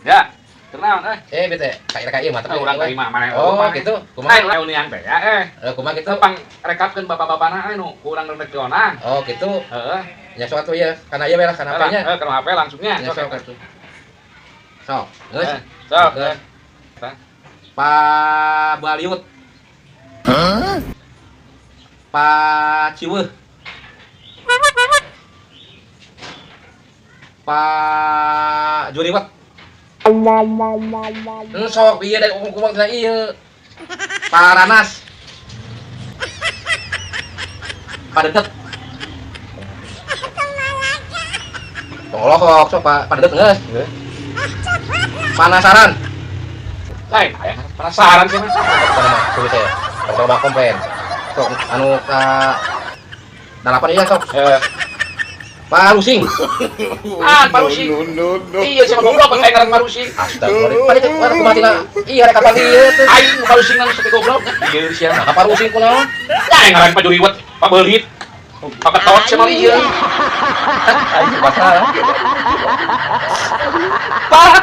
Ya, kenaon eh? Eh, bete, kayak kayak mah. Ah, urang ka imah maneh. Oh, gitu. Kumaha? Kumaha reunian teh ya eh. Eh, kumaha gitu? Pang rekapkeun bapak-bapana nu kurang rek dionang. Oh, gitu. Heeh. Nya sok atuh ya, kana ieu we lah, kana HP-nya. Heeh, kana HP langsungnya. Nya sok atuh. Sok, geus. Sok. Geus. Pak Baliut. Hah? Pak Ciweuh. Pak Juriwet. Sok ieu da kumaha cenah ieu. Pak Ranas. Pak Dedet. Tong lohok sok Pak Dedet geus. Penasaran. Lain, aya penasaran sih mah. Apa nama sulit saya. Kalau bak komplain. Sok anu ka dalapan iya sok. Pak Rusing. Ah, Pak Rusing. Iya, sama goblok kayak ngaran Pak Rusing. Astagfirullah. Pak itu kumaha tina? Iya rek kapan ieu teh. Aing Pak Rusing anu sapi goblok. Iya sia. Nah, Pak Rusing kunaon? Nah, ngaran Pak Juriwet, Pak Beulit. Pak Ketot sama ieu. Aing masalah. Pak.